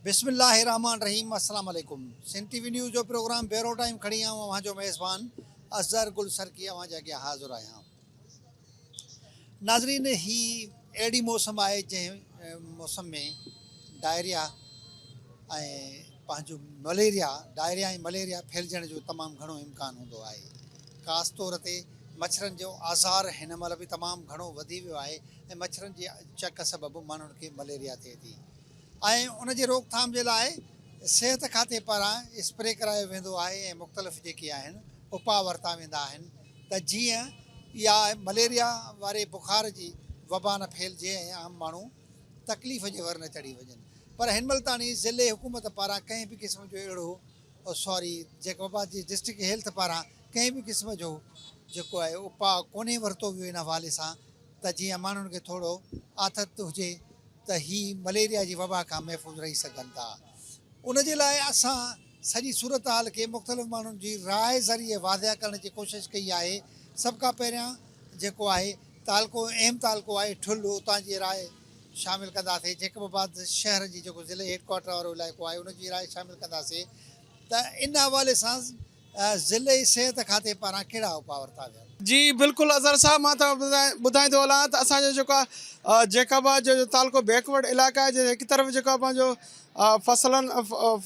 بسم الله الرحمٰن الرحيم السلام عليڪم سنڌ ٽي وي نيوز جو پروگرام بيورو ٽائيم کڻي آئون اوهان جو ميزبان اظهر گل سرڪي اوهان جي اڳيان حاضر آهيان ناظرين هي اهڙي موسم آهي جنهن موسم ۾ ڊائريا ۽ پنهنجو مليريا ڊائريا ۽ مليريا ڦهلجڻ جو تمام گهڻو امڪان هوندو آهي خاص طور تي مڇرن جو آزار هن مهل به تمام گهڻو وڌي ويو آهي ۽ مڇرن جي چڪ سبب ماڻهن کي مليريا ٿئي ٿي ۽ ان جي روڪٿام جي لاء صحت کاتي پاران اسپري ڪرايو ويندو آهي ۽ مختلف جيڪي آهن اپاء ورتا ويندا آهن ته جيئن اها مليريا واري بخار جي وبا نه ڦهلجي ۽ عام ماڻهو تڪليف جي ور نه چڙهي وڃن پر هن مهل تاڻي ضلعي حڪومت پاران ڪنهن به قسم جو اهڙو سوري جيڪب آباد جي ڊسٽرڪٽ هيلٿ پاران ڪنهن به قسم جو جيڪو آهي اپاء ڪونهي ورتو ويو ان حوالي سان ته جيئن ماڻهن کي ٿورو آٿت هجي ته هي مليريا جي وبا کان محفوظ رهي سگهن ٿا. ان جي لاء اسان سڄي صورتحال کي مختلف ماڻهن جي راء ذريعي واضح ڪرڻ جي ڪوشش ڪئي آهي. سڀ کان پهريان جيڪو آهي تعلقو اهم تعلقو آهي ٺل اتان جي راء شامل ڪنداسين. جيڪب آباد شهر جي جيڪو ضلعي هيڊ ڪوارٽر وارو علائقو آهي ان جي راء شامل ڪنداسين ته ان حوالي سان ضلعي صحت کاتي پاران ڪهڙا اپاء ورتا ويا؟ جي بلڪل اظهر صاحب مان توهان کي ٻڌائيندو هلان ته اسان جو جيڪو آهي جيڪب آباد جو تعلقو بيڪ ورڊ علائقو آهي جنهن هڪ طرف جيڪو آهي پنهنجو فصلن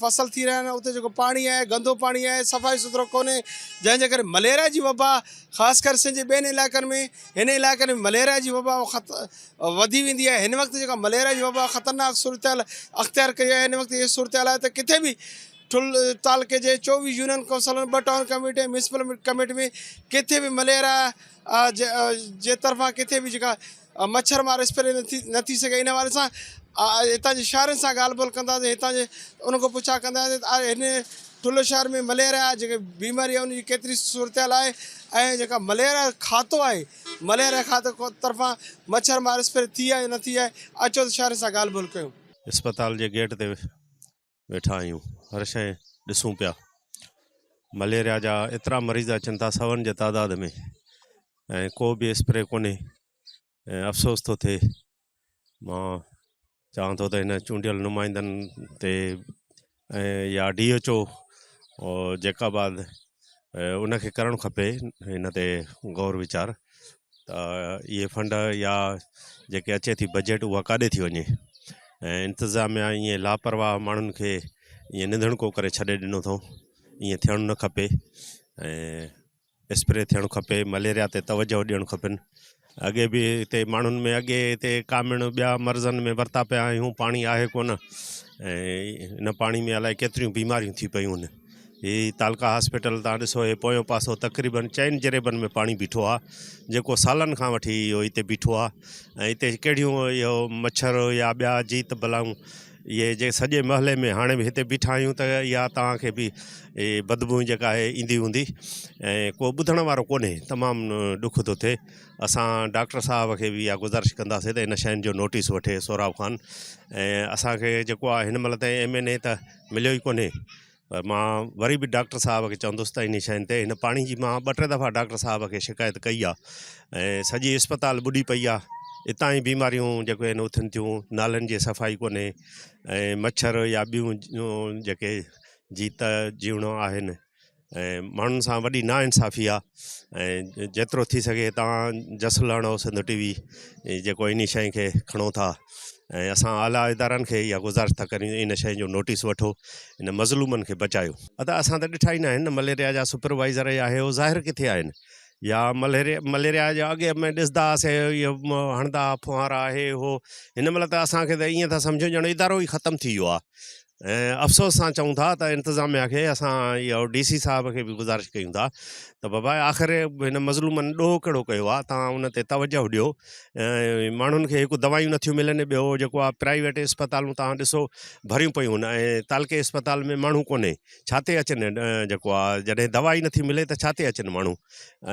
فصل ٿي رهيا آهن اتي جيڪو پاڻي آهي گندو پاڻي آهي صفائي سٿرو ڪونهي جنهن جي ڪري مليريا جي وبا خاص ڪري سنڌ جي ٻين علائقن ۾ هن علائقن ۾ مليريا جي وبا خط وڌي ويندي آهي هن وقت جيڪا مليريا جي وبا خطرناڪ صورتحال اختيار ڪئي آهي هن وقت هي صورتحال آهي ته ڪٿي به ٺل تعلقي جي 24 يونين ڪونسلن، ٻه ٽائون ڪميٽي ۽ ميونسپل ڪميٽي ۾ ڪٿي به مليريا جي طرفان ڪٿي به جيڪا مڇر مار اسپري نه ٿي سگهي ان حوالي سان هتان جي شهرين سان ڳالهه ٻولهه ڪنداسين هتان جي ان کان پڇا ڪنداسين ته هن ٺل شهر ۾ مليريا جيڪي بيماري آهي ان جي ڪيتري صورتحال آهي ۽ جيڪا مليريا کاتو آهي مليريا کاتي طرفان مڇر مار اسپري ٿي آهي نه ٿي آهي اچو ته شهرين سان ڳالهه ٻولهه ڪيون. اسپتال جي گيٽ تي ويٺا آهيون هر شيء ڏسون پيا مليريا جا ايترا مريض اچن ٿا سون جي تعداد ۾ ۽ ڪو به اسپري ڪونهي ۽ افسوس ٿو ٿئي مان چوان ٿو ته هن چونڊيل نمائندن تي ۽ يا ڊي ايڇ او جيڪب آباد ان کي ڪرڻ کپي هن تي غور ويچار ته اهي فنڊ يا جيڪي اچي ٿي بجيٽ اها ڪاڏي ٿي وڃي ۽ انتظاميا ائين لاپرواهه ماڻهن کي ائين نڌڻڪو ڪري ڇڏي ڏنو اٿئون ائين ٿيڻ نه کپي ۽ اسپري ٿيڻ کپي مليريا تي توجهه ڏيڻ کپن اڳي به هتي ماڻهن ۾ اڳي هتي ڪامڻ ٻيا مرضن ۾ ورتا پيا آهيون پاڻي آهي ڪونه ۽ ان پاڻي ۾ الائي ڪيتريون بيماريون ٿي پيون آهن هي تعلقه هاسپيٽل تان ڏسو هي پويون پاسو تقريبن چئن جريبن ۾ پاڻي بيٺو آهي جيڪو سالن کان وٺي اهو هتي بيٺو آهي ۽ هتي ڪهڙيون اهو مڇر يا ٻيا جيت بلائون اهي جي سڄي محلي ۾ هاڻي به هتي بيٺا آهيون ته اها توهان کي به بدبوء جيڪا آهي ايندي هوندي ۽ ڪو ٻڌڻ وارو ڪونهي تمام ڏک ٿو ٿئي اسان ڊاڪٽر صاحب کي به اها گذارش ڪنداسين ته ان شين جو نوٽيس وٺي سهراب خان ۽ اسانکي جيڪو آهي هن مهل تائين ايم اين اي ته مليو ئي ڪونهي پر مان وري به ڊاڪٽر صاحب کي چوندس ته انهي شين تي هن پاڻي جي مان ٻه ٽي دفعا ڊاڪٽر صاحب کي شڪايت ڪئي آهي ۽ سڄي اسپتال ٻڏي پئي آهي اتان ئي بيماريون جيڪي آهن اٿن ٿيون نالن جي صفائي ڪونهي ۽ مڇر يا ٻيون جيڪي جيت جيوڻو آهن ۽ ماڻهن سان وڏي نا انصافي آهي ۽ جيترو ٿي سگهي توهان جس لهڻو سنڌ ٽي وي جيڪو انهي شين کي کڻو ٿا ۽ اسان اعليٰ ادارن کي اها گذارش ٿا ڪريون ان شيء جو نوٽيس وٺو ان مظلومن کي بچايو. ادا اسان ته ڏٺا ئي نه آهن مليريا جا سپروائيزر يا هي هو ظاهر ڪٿي آهن يا مليريا جا اڳي ۾ ڏسندا هئاسين اهي هڻندا هئا ڦوهارا هي هو هن مهل ته اسان کي ته ائين ٿا سمجهون ڄڻ ادارو ئي ختم ٿي ويو آهي ۽ افسوس سان چئون ٿا ته انتظاميا کي اسان اهو ڊي سي صاحب کي به گذارش ڪيون ٿا ته بابا آخر هن مظلومن ڏوهه ڪهڙو ڪيو آهي توهان ان تي توجهه ڏيو ۽ ماڻهن کي هڪ دوائيون نٿيون ملن ٻيو جيڪو آهي پرائيويٽ اسپتالون توهان ڏسو ڀريون پيون آهن ۽ تعلقي اسپتال ۾ ماڻهو ڪونهي ڇا تي اچن جيڪو آهي جڏهن دوا ئي نٿي ملي ته ڇا تي اچن ماڻهو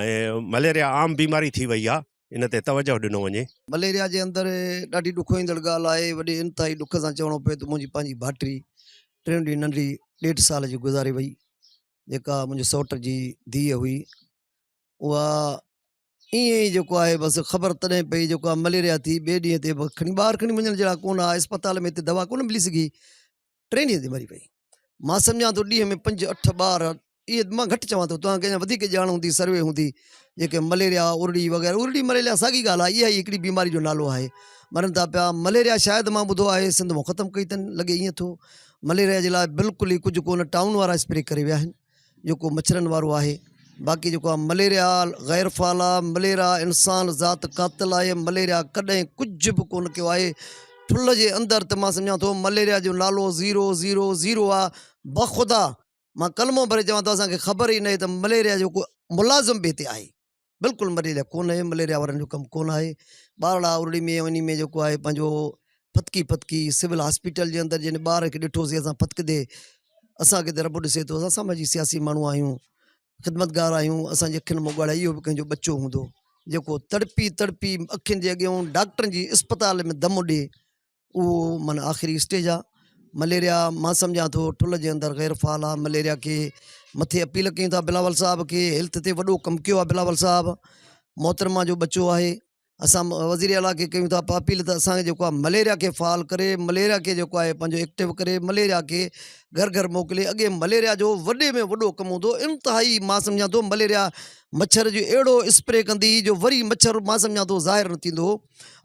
۽ مليريا عام بيماري ٿي وئي آهي ان تي توجهه ڏنو وڃي. مليريا جي اندر ڏاڍي ڏکوئيندڙ ڳالهه آهي وڏي انتهائي ڏک سان چوڻو پئي ته منهنجي پنهنجي ڀائٽي ٽيون ڏينهن ننڍڙي ڏيڍ سال جي گذاري وئي جيڪا منهنجي سئوٽ جي ڌيء هئي اها ائين ئي جيڪو آهي بس خبر تڏهن پئي جيڪو آهي مليريا ٿي ٻئي ڏينهن تي کڻي ٻاهر کڻي وڃڻ جهڙا ڪونه هئا اسپتال ۾ هتي دوا ڪونه ملي سگهي. ٽئين ڏينهن تي مري وئي. مان سمجهان ٿو ڏينهن ۾ پنج اٺ ٻار اهي مان گهٽ چوان ٿو توهان کي اڃا وڌيڪ ڄاڻ هوندي سروي هوندي جيڪي مليريا ارڙي وغيره ارڙي مليريا ساڳي ڳالهه آهي اها ئي هڪڙي بيماري جو نالو آهي مرن ٿا پيا مليريا شايد مان ٻڌو آهي سنڌ مان ختم ڪئي اٿن لڳي ائين ٿو مليريا جي لاء بلڪل ئي ڪجهه ڪونه ٽائون وارا اسپري ڪري ويا آهن جيڪو مڇرن وارو آهي باقي جيڪو آهي مليريا غير فعال آهي مليريا انسان ذات قاتل آهي مليريا ڪڏهن ڪجهه به ڪونه ڪيو آهي ٺلهه جي اندر ته مان سمجهان ٿو مليريا جو نالو زيرو زيرو زيرو آهي بخدا مان ڪلمو ڀري چوان ٿو اسان کي خبر ئي ناهي ته مليريا جو ڪو ملازم به هتي آهي بلڪل مليريا ڪونه مليريا وارن جو ڪم ڪونه آهي ٻارڙا ارڙي ۾ انهي ۾ جيڪو آهي پنهنجو ڦٿڪي ڦٿڪي سول هاسپيٽل جي اندر جنهن ٻار کي ڏٺوسي اسان ڦٿڪندي اسان کي ته رب ڏسي ٿو اسان سماجي سياسي ماڻهو آهيون خدمتگار آهيون اسان جي اکين مان ڳوڙها اهو به ڪنهن جو ٻچو هوندو جيڪو تڙپي تڙپي اکين جي اڳيان ڊاڪٽرن جي اسپتال ۾ دم ڏي اهو معنيٰ آخري اسٽيج آ مليريا مان سمجهان ٿو ٺلهه جي اندر غير فعال آ مليريا کي مٿي اپيل ڪيون ٿا بلاول صاحب کي هيلٿ تي وڏو ڪم ڪيو آ بلاول صاحب محترمه جو ٻچو آهي اسان وزير اعليٰ کي ڪيون ٿا اپيل ته اسان کي جيڪو آ مليريا کي فعال ڪري مليريا کي جيڪو آهي پنهنجو ايڪٽو ڪري مليريا کي گهر گهر موڪلي اڳي مليريا جو وڏي ۾ وڏو ڪم هوندو انتهائي مان سمجهان ٿو مليريا مڇر جو اهڙو اسپري ڪندي جو وري مڇر مان سمجهان ٿو ظاهر نه ٿيندو هو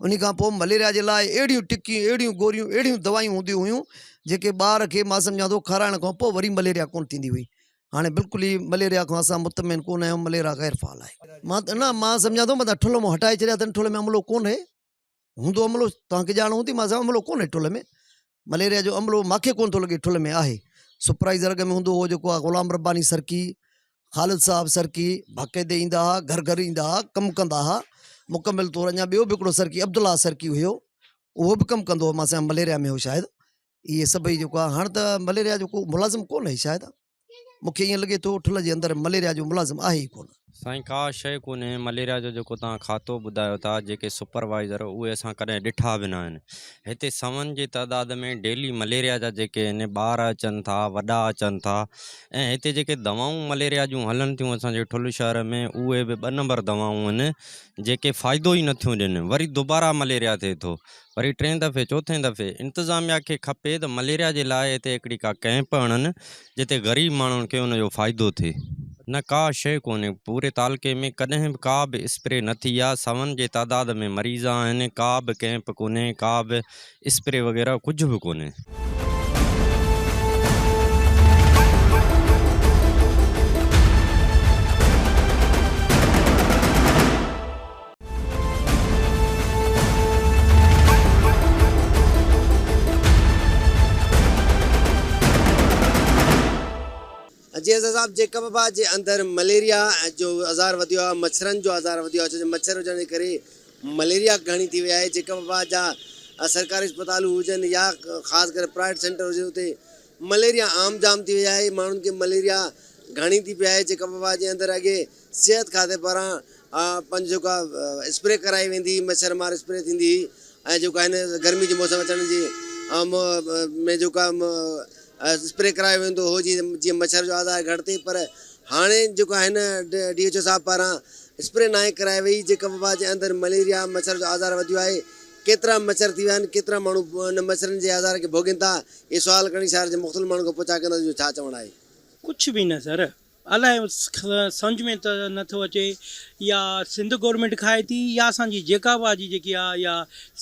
انهي کان پوء مليريا جي لاء اهڙيون ٽڪيون، اهڙيون گوريون، اهڙيون دوائيون هونديون هيون، جيڪي ٻار کي مان سمجهان ٿو کارائڻ کان پوء وري مليريا ڪونه ٿيندي هئي. هاڻي بلڪل ئي مليريا کان اسان مطمئن ڪونه آهيون، مليريا غير فعال آهي. مان نه مان سمجهان ٿو متان ٺلهه مان هٽائي ڇڏيا اٿن، ٺلهه ۾ عملو ڪونهي، هوندو عملو توهان کي ڄاڻ هوندي، مان سمجهان عملو ڪونهي ٺلهه ۾، مليريا جو عملو ماکي ڪونه ٿو لڳي ٺلهه ۾ آهي. سپرائيزر اڳ ۾ هوندو هو جيڪو آهي غلام رباني سرڪي، خالد صاحب سرڪي باقاعدي ايندا ها، گهر گهر ايندا ها، ڪم ڪندا ها، مڪمل طور اڃا ٻيو به هڪڙو سرڪي عبدالله سرڪي هيو اهو به ڪم ڪندو هو مان سمجهان مليريا ۾ هو شايد اهي سڀئي جيڪو آهي هاڻ ته مليريا جو ڪو ملازم ڪونهي شايد مونکي ائين لڳي ٿو ٺلهه جي اندر مليريا جو ملازم آهي ئي ڪونه. سائين ڪا شيء ڪونهي مليريا جو جيڪو توهان کاتو ٻڌايو ٿا جيڪي سپروائيزر اهي اسان ڪڏهن ڏٺا به ناهن هتي سون جي تعداد ۾ ڊيلي مليريا جا جيڪي آهن ٻار اچن ٿا وڏا اچن ٿا ۽ هتي جيڪي دوائون مليريا جون هلن ٿيون اسان جي ٺل شهر ۾ اهي به ٻه نمبر دوائون آهن جيڪي فائدو ئي نٿيون ڏين وري دوباره مليريا ٿئي ٿو وري ٽئين دفعي چوٿين دفعي انتظاميا کي کپي ته مليريا جي لاء هتي هڪڙي ڪا ڪئمپ هڻن جتي غريب ماڻهن کي ان جو فائدو ٿئي. نه ڪا شيء ڪونهي پوري تعلقي ۾ ڪڏهن به ڪا به اسپري نه ٿي آ سون جي تعداد ۾ مريض آهن ڪا به ڪئمپ ڪونهي ڪا به اسپري وغيره ڪجهه به ڪونهي. جي اسان صاحب جيڪب آباد جي اندر مليريا جو آزار وڌيو آهي مڇرن جو آزار وڌيو آهي ڇو جو مڇر هجڻ جي ڪري مليريا گهڻي ٿي وئي آهي جيڪب آباد جا سرڪاري اسپتالون هجن يا خاص ڪري پرائيويٽ سينٽر هجن اتي مليريا عام جام ٿي وئي آهي ماڻهن کي مليريا گهڻي ٿي پئي آهي جيڪب آباد جي اندر اڳي صحت کاتي پاران پنهنجو جيڪو آهي اسپري ڪرائي ويندي هئي مڇر مار اسپري ٿيندي هئي ۽ جيڪو آهي هن گرمي جي موسم اچڻ جي ۾ جيڪو آهي اسپري ڪرايو ويندو هو جيئن جيئن مڇر جو آزار گهٽ ٿئي پر هاڻي جيڪو آهي هن ڊي ايڇ او صاحب پاران اسپري ناهي ڪرائي وئي جيڪب آباد جي اندر مليريا مڇر جو آزار وڌيو آهي ڪيترا مڇر ٿي ويا آهن ڪيترا ماڻهو ان مڇرن جي آزار کي ڀوڳين ٿا اهي سوال کڻي شهر جي مختلف ماڻهن کان پڇا ڪنداسين جو ڇا چوڻ آهي. ڪجهه به نه سر الائي سمجهه ۾ ته نه ٿو اچي يا سنڌ گورنمينٽ کائي ٿي يا اسان جي جيڪب آ جي جيڪي آ يا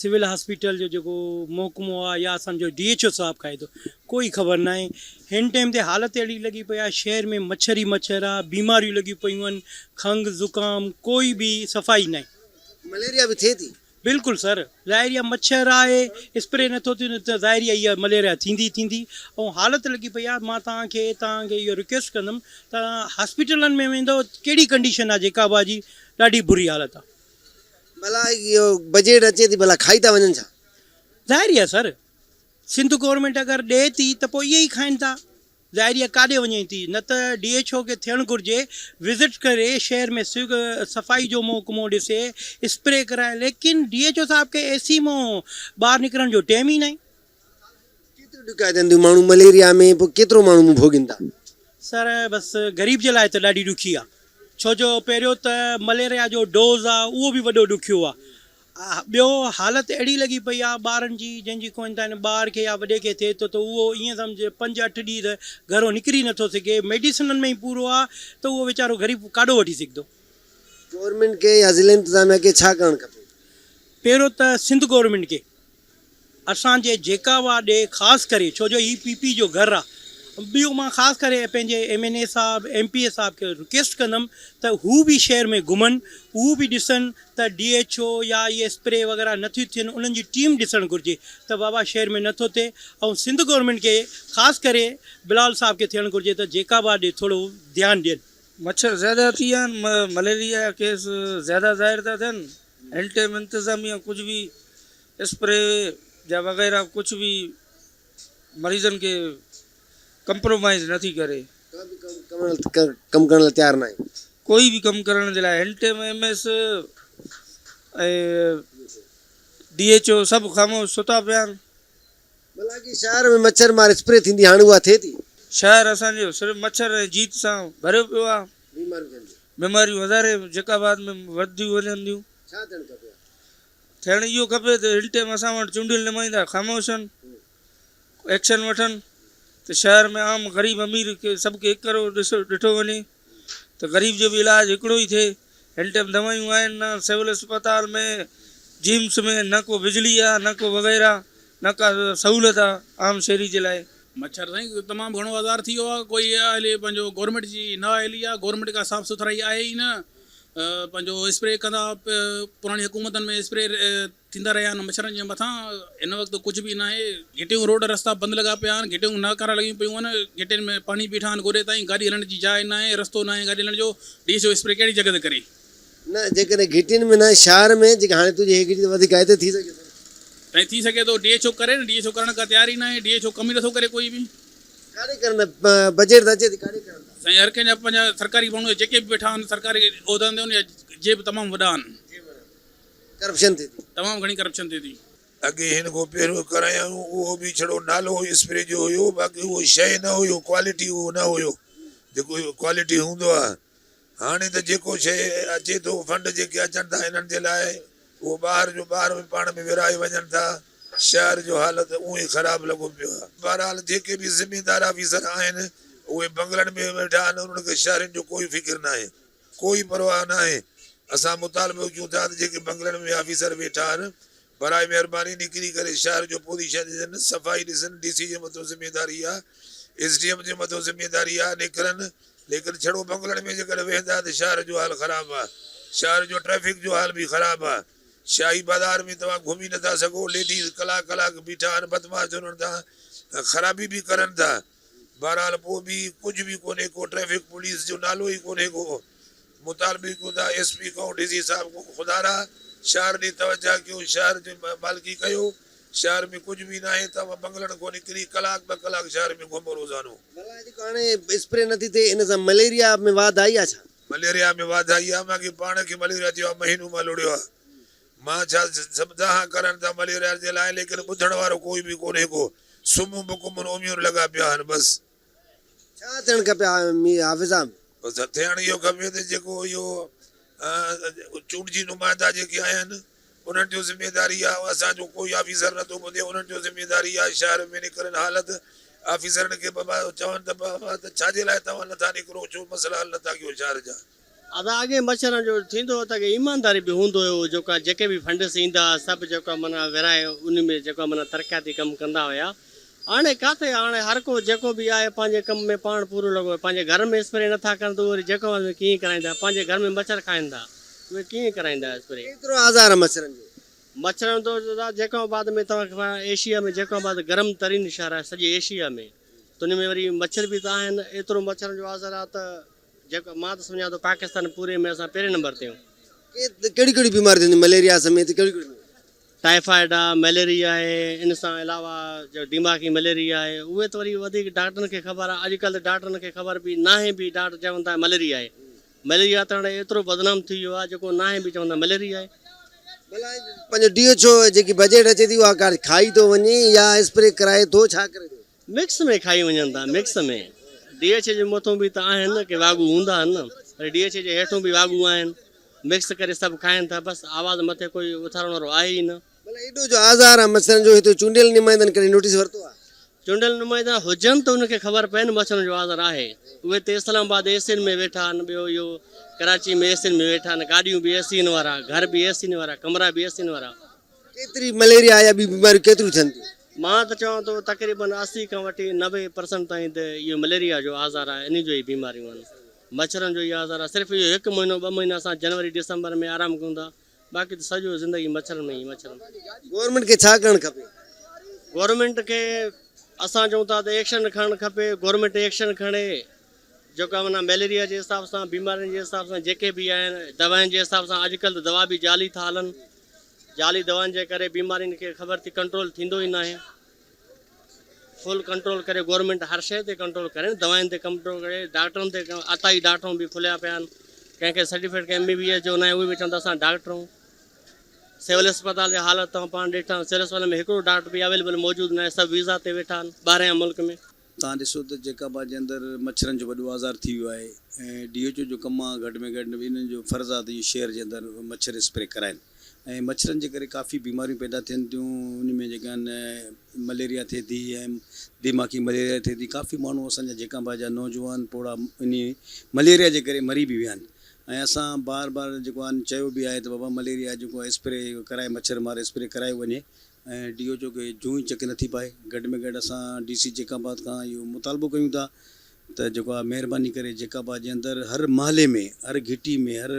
سول هاسپيٽل جو جيڪو محڪمو آ يا اسان جو ڊي ايڇ او صاحب کائي ٿو ڪوئي خبر ناهي هن ٽائيم تي حالت اهڙي لڳي پئي آ شهر ۾ مڇر ئي مڇر آ بيماريون لڳيون پيون آهن کنگهه زڪام ڪوئي به صفائي ناهي. مليريا به ٿئي ٿي. بلڪل سر ظاهري آ مڇر آهي اسپري نٿو ٿئي ته ظاهري آ اها مليريا ٿيندي ئي ٿيندي ۽ حالت لڳي پئي آ مان توهان کي توهان کي اهو رڪويسٽ ڪندم ته هاسپيٽلن ۾ ويندو ڪهڙي ڪنڊيشن آ جيڪا به آ جي ڏاڍي بري حالت آ. ڀلا اهو بجيٽ اچي ٿي ڀلا کائي ٿا وڃن ڇا؟ ظاهري آ سر سنڌ گورنمينٽ اگر ڏئي ٿي ته پوء اهي ئي کائن ٿا. ظاهري آ ڪاڏي وڃي ٿي نه ته ڊي ايڇ او کي ٿيڻ گهرجي وزٽ ڪري شهر ۾ صفائي جو محڪمو ڏسي اسپري ڪرائي ليڪن ڊي ايڇ او صاحب کي اي سي مون ٻاهر نڪرڻ جو ٽيم ئي ناهي. ڪيتريون ڏکيائيون ٿين ٿيون ماڻهو مليريا ۾ پوء ڪيترو ماڻهو ڀوڳين ٿا. سر بس غريب جي لاء ته ڏاڍي ڏکي آ ڇو جو پهريون ته مليريا جو ڊوز آ اهو به وڏو ڏکيو آ. ٻيو حالت اهڙي لڳي پئي آ ٻارن جي جنهن جي ڪوئن تائين ٻار کي يا وڏي کي ٿئي ٿو ته اهو ائين سمجهه پنج اٺ ڏينهن ته گهرو نڪري نٿو سگهي ميڊيسنن ۾ ئي پورو آ ته اهو ويچارو غريب ڪاڏو وٺي سگهندو. گورنمينٽ کي يا ضلعي انتظاميا کي ڇا ڪرڻ کپي؟ پهريون ته سنڌ گورنمينٽ کي اسان جي جيڪاوا ڏي خاص ڪري ڇو جو هي پي پي جو گهر آ ٻيو مان خاص ڪري پنهنجي ايم اين اي صاحب ايم پي اي صاحب کي رڪويسٽ ڪندم ته هو به شهر ۾ گهمن هو به ڏسن ته ڊي ايڇ او يا اهي اسپري وغيره نٿيون ٿين انهن جي ٽيم ڏسڻ گهرجي ته بابا شهر ۾ نٿو ٿئي ۽ سنڌ گورنمينٽ کي خاص ڪري بلال صاحب کي ٿيڻ گهرجي ته جيڪاوا ڏي ٿورو ڌيان ڏين. مڇر زياده ٿي ويا آهن مليريا جا ڪيس زياده ظاهر ٿا ٿين هن ٽيم انتظاميا ڪجهه به اسپري يا وغيره ڪجهه به مريضن کي ڪمپرومائيز نه ٿي ڪري. ڪا به ڪم ڪرڻ لاء تيار ناهي. ڪوئي به ڪم ڪرڻ جي لاء هن time M S ۽ D H O سڀ خاموش ستا پيا آهن. ڀلا اڳي شهر ۾ مڇر مار اسپري ٿيندي هاڻي اها ٿئي ٿي؟ شهر اسان جو صرف مڇر ۽ جيت سان ڀريو پيو آهي. بيماريون ٿين ٿيون. بيماريون هزارين جيڪب آباد ۾ وڌنديون وڃن ٿيون. ڇا ٿيڻ کپي ها؟ ٿيڻ اهو کپي ته هن ٽيم اسان وٽ چونڊيل نمائندا خاموش آهن ايڪشن وٺن ته شهر ۾ عام غريب امير کي سڀ کي هڪ ڪرو ڏٺو وڃي ته غريب جو به علاج هڪڙو ئي ٿئي هن ٽيم دوائيون آهن نه سول اسپتال ۾ جيمس ۾ نه ڪو بجلي آهي نه ڪو وغيره نه ڪا سهولت آهي عام شهري جي لاء. مڇر سائين تمام گهڻو آزار ٿي ويو آهي ڪوئي اهلي پنهنجو گورنمينٽ جي نه اهلي آهي گورنمينٽ ڪا صاف سٿرائي آهي ئي نه پنهنجو اسپري ڪندا پراڻي حڪومتن ۾ اسپري ٿيندا رهيا آهن مڇرن جي مٿان هن وقت ڪجهه به ناهي گهٽيون روڊ رستا بند لڳا پيا آهن گهٽيون ناڪارا لڳيون پيون آهن گهٽين ۾ پاڻي بيٺا آهن گوڏي تائين گاڏي هلڻ جي جاء ناهي رستو ناهي گاڏي هلڻ جو ڊي ايڇ او اسپري ڪهڙي جڳهه تي ڪري. نه جيڪڏهن گهٽين ۾ نه شهر ۾ جيڪي هاڻي تنهنجي هي گهٽي ته وڌيڪ آهي ته ٿي سگهي ٿو. سائين ٿي سگهي ٿو ڊي ايڇ او ڪري نه ڊي ايڇ او ڪرڻ ڪا تيار ئي ناهي ڊي ايڇ او ڪم ئي نٿو ڪري ڪوئي به. ڪاڏي ڪرن ٿا بجيٽ ته اچي ٿي ڪاڏي ڪرن ٿا. سائين هر ڪنهن جا پنهنجا سرڪاري ماڻهو جيڪي به ويٺا آهن سرڪاري عهدن تي ان جا جيب تمام وڏا آهن. ڪرپشن ٿئي ٿي. تمام گهڻي ڪرپشن ٿئي ٿي. اڳي هن کان پهريون ڪرايائون اهو به ڇڙو نالو اسپري جو هيو باقي اهو شيء نه هيو ڪوالٽي اهو نه هيو جيڪو ڪوالٽي هوندو آهي هاڻي ته جيڪو شيء اچي ٿو فنڊ جيڪي اچن ٿا انهن جي لاء اهو ٻاهر جو ٻاهر به پاڻ ۾ ورهائي وڃن ٿا شهر جو حالت اونئن ئي خراب لڳو پيو آهي بهرحال جيڪي به ذميدار آفيسر آهن اهي بنگلن ۾ ويٺا آهن انهن کي شهرين جو ڪوئي فڪر ناهي ڪوئي پرواهه ناهي اسان مطالبو ڪيون ٿا ته جيڪي بنگلن ۾ آفيسر ويٺا آهن برائي مهرباني نڪري ڪري شهر جو پوزيشن ڏسن صفائي ڏسن ڊي سي جي مٿو ذميداري آ ايس ڊي ايم جي مٿو ذميداري آ نڪرن ليڪن ڇڙو بنگلن ۾ جيڪڏهن ويهندا ته شهر جو حال خراب آ شهر جو ٽريفڪ جو حال به خراب آ شاهي بازار ۾ توهان گهمي نٿا سگهو ليڊيز ڪلاڪ ڪلاڪ بيٺا آهن بدمعاش انهن سان خرابي به ڪرن ٿا بهرحال پوء به ڪجهه به ڪونهي ڪو ٽريفڪ پوليس جو نالو ئي ڪونهي ڪو مطالبي ڪيون ٿا ايس پي کان ڊي سي صاحب کان خدارا شهر ڏي توجه ڪيو شهر جي مالڪي ڪيو شهر ۾ ڪجهه به ناهي توهان بنگلن کان نڪري ڪلاڪ ٻه ڪلاڪ شهر ۾ گهمو روزانو. ڀلا جيڪو هاڻي اسپري نٿي ٿئي ان سان مليريا ۾ واڌ آئي آ ڇا؟ مليريا ۾ واڌ آئي آ مانکي پاڻ کي مليريا ٿيو آ مهينو مان لڙيو آ مان ڇا سڀ دانهان ڪرن ٿا مليريا جي لاء ليڪن ٻڌڻ وارو ڪوئي به ڪونهي ڪو سمون بڪمن عميون لڳا پيا آهن بس. ڇا ٿيڻ کپي حافظ صاحب؟ بس ٿيڻ اهو کپي ته جيڪو اهو چونڊجي نمائندا جيڪي آهن انهن جو ذميداري آهي اسان جو ڪوئي آفيسر نٿو ٻڌي انهن جو ذميداري آهي شهر ۾ نڪرن حالت آفيسرن کي بابا چون ته بابا ته ڇا جي لاء توهان نٿا نڪرو ڇو مسئلا حل نٿا ڪيو شهر جا. ادا اڳي مڇرن جو ٿيندو هو ته اڳي ايمانداري به هوندو هيو جيڪا جيڪي به فنڊس ايندا ها سڀ جيڪا معنيٰ ورهائي انهي ۾ جيڪا معنيٰ ترقياتي ڪم ڪندا هيا هاڻي ڪاٿي هاڻي هر ڪو جيڪو به آهي پنهنجي ڪم ۾ پاڻ پورو لڳو آهي پنهنجي گهر ۾ اسپري نٿا ڪرن ته اهي وري جيڪو ۾ ڪيئن ڪرائيندا پنهنجي گهر ۾ مڇر کائن ٿا اهي ڪيئن ڪرائيندا اسپري. ڪيترو آزار آهي مڇرن جو. مڇرن جو ته جيڪب آباد ۾ توهان کي خبر آهي ايشيا ۾ جيڪب آباد گرم ترين شهر آهي سڄي ايشيا ۾ ته انهي ۾ وري مڇر به ته آهن ايترو مڇرن جو آزار آهي ته جيڪو مان ته سمجهان ٿو پاڪستان پوري ۾ اسان پهرين نمبر تي آهيون. ڪهڙيون ڪهڙيون بيماريون ٿين ٿيون مليريا سميت ڪهڙيون ڪهڙيون. ٽائيفائيڊ آ مليريا آهي ان سان علاوه جو دماغي مليريا آهي اهي ته وري وڌيڪ ڊاڪٽرن کي خبر آ اڄڪلهه ته ڊاڪٽرن کي خبر به ناهي به ڊاڪٽر چون ٿا مليريا آهي مليريا ته هاڻي ايترو بدنام ٿي ويو آ جيڪو ناهي به چون ٿا مليريا آهي. ڀلا پنهنجو ڊي ايڇ او جيڪي بجيٽ اچي ٿي اها ڪا کائي ٿو وڃي يا اسپري ڪرائي ٿو ڇا ڪري ٿو. مڪس ۾ کائي وڃن ٿا مڪس ۾ ڊي ايڇ اي جي مٿون به ته آهن نه ڪي واڳو هوندا آهن نه وري ڊي ايڇ اي جي هيٺون به واڳو آهن مڪس ڪري سڀ کائن ٿا بس آواز مٿي ڪوئي اٿارڻ وارو آهي ئي نه. ڀلا ايڏو جو آزار آ مڇرن جو هتي چونڊيل نمائندن ڪڏهن نوٽيس ورتو آ؟ چونڊيل نمائندا هجن ته انهن کي خبر پئي نه مڇرن جو آزار آهي. اهي ته اسلام آباد اي سين ۾ ويٺا آهن ٻيو اهو ڪراچي ۾ اي سين ۾ ويٺا آهن گاڏيون به اي سين وارا گهر به اي سين وارا ڪمرا به اي سين وارا. ڪيتري مليريا يا ٻيون بيماريون ڪيتريون ٿين ٿيون؟ مان ته چوان ٿو تقريبن 80 کان وٺي 90 پرسنٽ تائين ته اهو مليريا جو آزار آهي انهي جو ئي بيماريون آهن مڇرن جو ئي آزار آهي صرف اهو هڪ مهينو ٻه مهينا اسان جنوري ڊسمبر ۾ آرام ڪيون ٿا باقي ته سڄو زندگي مڇرن ۾ ئي مڇرن. گورنمينٽ کي ڇا ڪرڻ کپي؟ گورنمينٽ کي اسان چئون ٿا ته ايڪشن کڻڻ کپي گورنمينٽ ايڪشن کڻي جيڪا معنيٰ مليريا جي حساب سان بيمارين جي حساب سان جيڪي به آهن دوائن جي حساب سان اڄڪلهه ته دوا به جعلي ٿا هلن جعلي دوائن جي ڪري بيمارين کي خبر ٿي ڪنٽرول ٿيندو ئي ناهي فل ڪنٽرول ڪري گورنمينٽ هر شيء تي ڪنٽرول ڪري نه دوائن تي ڪنٽرول ڪري ڊاڪٽرن تي عطائي ڊاڪٽرون به کليا پيا آهن ڪنهن کي سرٽيفڪيٽ ڪنهن ايم بي بي ايس جو ناهي اهي به چون ٿا اسان ڊاڪٽر آهيون سول اسپتال جي حالت توهان پاڻ ڏٺا سول اسپتال ۾ هڪڙو ڊاڪٽر به اويليبل موجود ناهي سڀ ويزا تي ويٺا آهن ٻاهريان ملڪ ۾. توهان ڏسو ته جيڪب آباد جي اندر مڇرن جو وڏو آزار ٿي ويو آهي ۽ ڊي ايڇ او جو ڪم آهي گهٽ ۾ گهٽ انهن جو فرض آهي ته اهي شهر جي اندر مڇر اسپري ڪرائن ۽ مڇرن جي ڪري ڪافي بيماريون پيدا ٿين ٿيون ان ۾ جيڪا آهن مليريا ٿئي ٿي ۽ دماغي مليريا ٿئي ٿي ڪافي ماڻهو اسان جا جيڪب آباد جا نوجوان پوڙها انهي مليريا جي ڪري مري به ويا آهن ۽ اسان بار بار جيڪو آهن چيو به آهي ته بابا مليريا جيڪو آهي اسپري ڪرائي مڇر مار اسپري ڪرايو وڃي ۽ ڊي او چو کي جون ئي چڪ نٿي پائي گهٽ ۾ گهٽ اسان ڊي سي جيڪب آباد کان اهو مطالبو ڪيون ٿا ته جيڪو آهي مهرباني ڪري جيڪب آباد جي اندر هر محلي ۾ هر گهٽي ۾ هر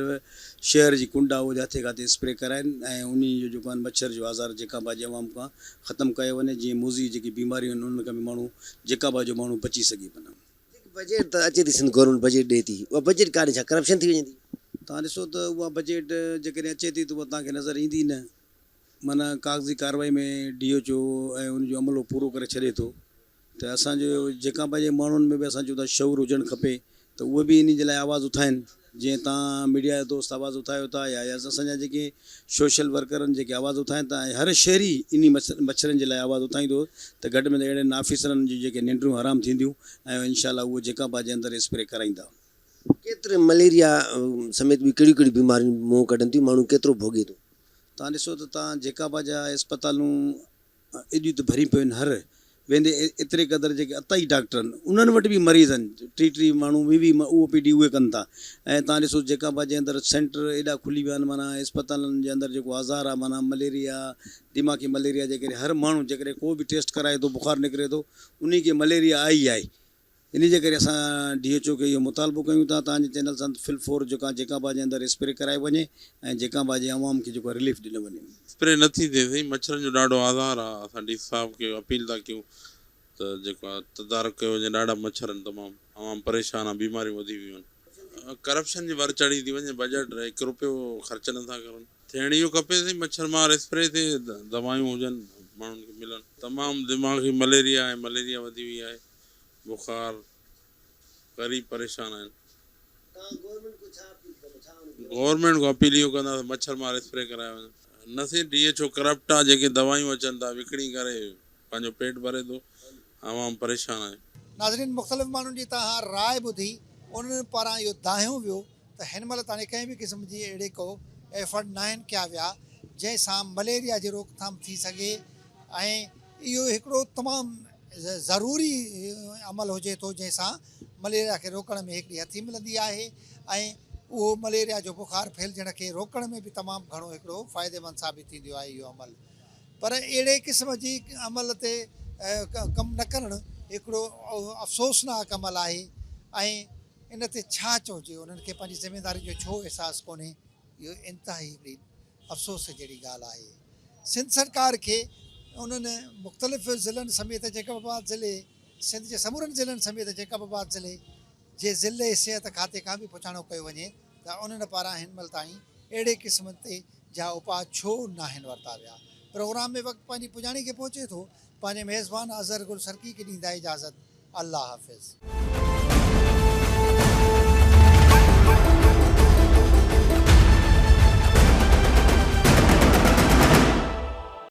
شهر جي ڪنڊ آهي اهو جاٿي ڪاٿي اسپري ڪرائين ۽ انهي جو جيڪو آهي مڇر جو آزار جيڪب آباد جي عوام کان ختم ڪيو وڃي جيئن موذي جيڪي بيماريون آهن انهن کان به ماڻهو جيڪب آباد جو ماڻهو بچي سگهي پنا. جيڪي بجيٽ ته اچي ٿي سنڌ گورنمينٽ بجيٽ ڏئي ٿي اها بجيٽ ڪاڏي ڇا ڪرپشن ٿي وڃي ٿي. توهان ڏسو ته اها بجيٽ جيڪڏهن اچي ٿي ته اها توهان کي نظر ايندي نه معنيٰ ڪاغذي ڪارروائي ۾ ڊي ايڇ او ۽ ان جو عملو پورو ڪري ڇڏي ٿو ته اسان جو جيڪا پنهنجي ماڻهن ۾ به اسان چون ٿا شعور هجڻ کپي ته اهي به انهي جي لاء آواز اٿائين جيئن توهان ميڊيا جا دوست آواز اٿايو ٿا يا اسان جا جيڪي سوشل ورڪر آهن جيڪي آواز اٿائين ٿا ۽ هر شهري انهي مڇرن جي لاء آواز اٿائيندو ته گهٽ ۾ گهٽ اهڙن آفيسرن جون جيڪي ننڊون حرام ٿينديون ۽ انشاء الله اهو جيڪا باجي اندر اسپري ڪرائيندا. ڪيتري مليريا سميت ٻيون ڪهڙيون ڪهڙيون بيماريون منهن ڪڍن ٿيون ماڻهو ڪيترو ڀوڳي ٿو. توهان ڏسو ته توهان جيڪا باجا اسپتالون ايڏيون ته ڀريون پيون آهن هر ويندي ايتري قدر جيڪي عطائي ڊاڪٽر آهن انهن وٽ به مريض آهن ٽي ٽي ماڻهو ويهه ويهه او پي ڊي اهي ڪن ٿا ۽ توهان ڏسو جيڪا آباد جي اندر سينٽر ايڏا کلي ويا آهن معنيٰ اسپتالن جي اندر جيڪو آزار آهي معنيٰ مليريا دماغي مليريا جي ڪري هر ماڻهو جيڪڏهن ڪو به ٽيسٽ ڪرائي ٿو بخار نڪري ٿو انهي کي مليريا آئي آهي انهي جي ڪري اسان ڊي ايڇ او کي اهو مطالبو ڪيون ٿا توهان جي چينل سان فل فور جيڪا جيڪب آباد جي اندر اسپري ڪرائي وڃي ۽ جيڪب آباد جي عوام کي جيڪو رليف ڏنو وڃي. اسپري نه ٿي ٿئي سائين مڇرن جو ڏاڍو آزار آ اسان ڊي سي صاحب کي اپيل ٿا ڪيون ته جيڪو آ تدارڪ ڪيو وڃي ڏاڍا مڇر آهن تمام عوام پريشان آ بيماريون وڌي ويون آهن ڪرپشن جي ور چڙهي ٿي وڃي بجيٽ هڪ روپيو خرچ نه ٿا ڪرن ٿيڻ اهو کپي سائين مڇر مار اسپري ٿئي دوائيون هجن ماڻهن کي ملن تمام دماغي مليريا ۽ مليريا وڌي وئي آهي بخار غريب پريشان آهن. گورنمينٽ کان اپيل اهو ڪندا ته مڇر مار اسپري ڪرايو وڃي. نه سائين ڊي ايڇ او ڪرپٽ آ جيڪي دوائيون اچن ٿا وڪڻي ڪري پنهنجو پيٽ ڀري ٿو عوام پريشان آهي. ناظرين مختلف ماڻهن جي توهان راء ٻڌي انهن پاران اهو دانهيو ويو ته هن مهل تاڻي ڪنهن به قسم جي اهڙي ڪو ايفرٽ ناهن ڪيا ويا جنهن سان مليريا جي روڪٿام ٿي سگهي ۽ اهو هڪڙو تمام ضروري عمل هجي ٿو جنهن سان مليريا کي روڪڻ ۾ هڪڙي هٿي ملندي آهي ۽ اهو مليريا جو بخار ڦهلجڻ کي روڪڻ ۾ به تمام گهڻو هڪڙو فائديمند ثابت ٿيندو آهي اهو عمل پر اهڙي قسم جي عمل تي ڪم نه ڪرڻ هڪڙو افسوسناڪ عمل آهي ۽ ان تي ڇا چئجي انهن کي پنهنجي ذميواري جو ڇو احساس ڪونهي اهو انتهائي هڪڙي افسوس جهڙي ڳالهه آهي. سنڌ سرڪار کي انهن مختلف ضلعن سميت جيڪب آباد ضلعي سنڌ جي سمورن ضلعن سميت جيڪب آباد ضلعي جي ضلعي صحت کاتي کان به پڇاڻو ڪيو وڃي ته انهن پاران هن مهل تائين اهڙي قسم تي جا اپاء ڇو ناهن ورتا ويا. پروگرام ۾ وقت پنهنجي پڄاڻي کي پهچي ٿو. پنهنجي ميزبان اظهر گل سرڪي کي ڏيندا اجازت. الله حافظ.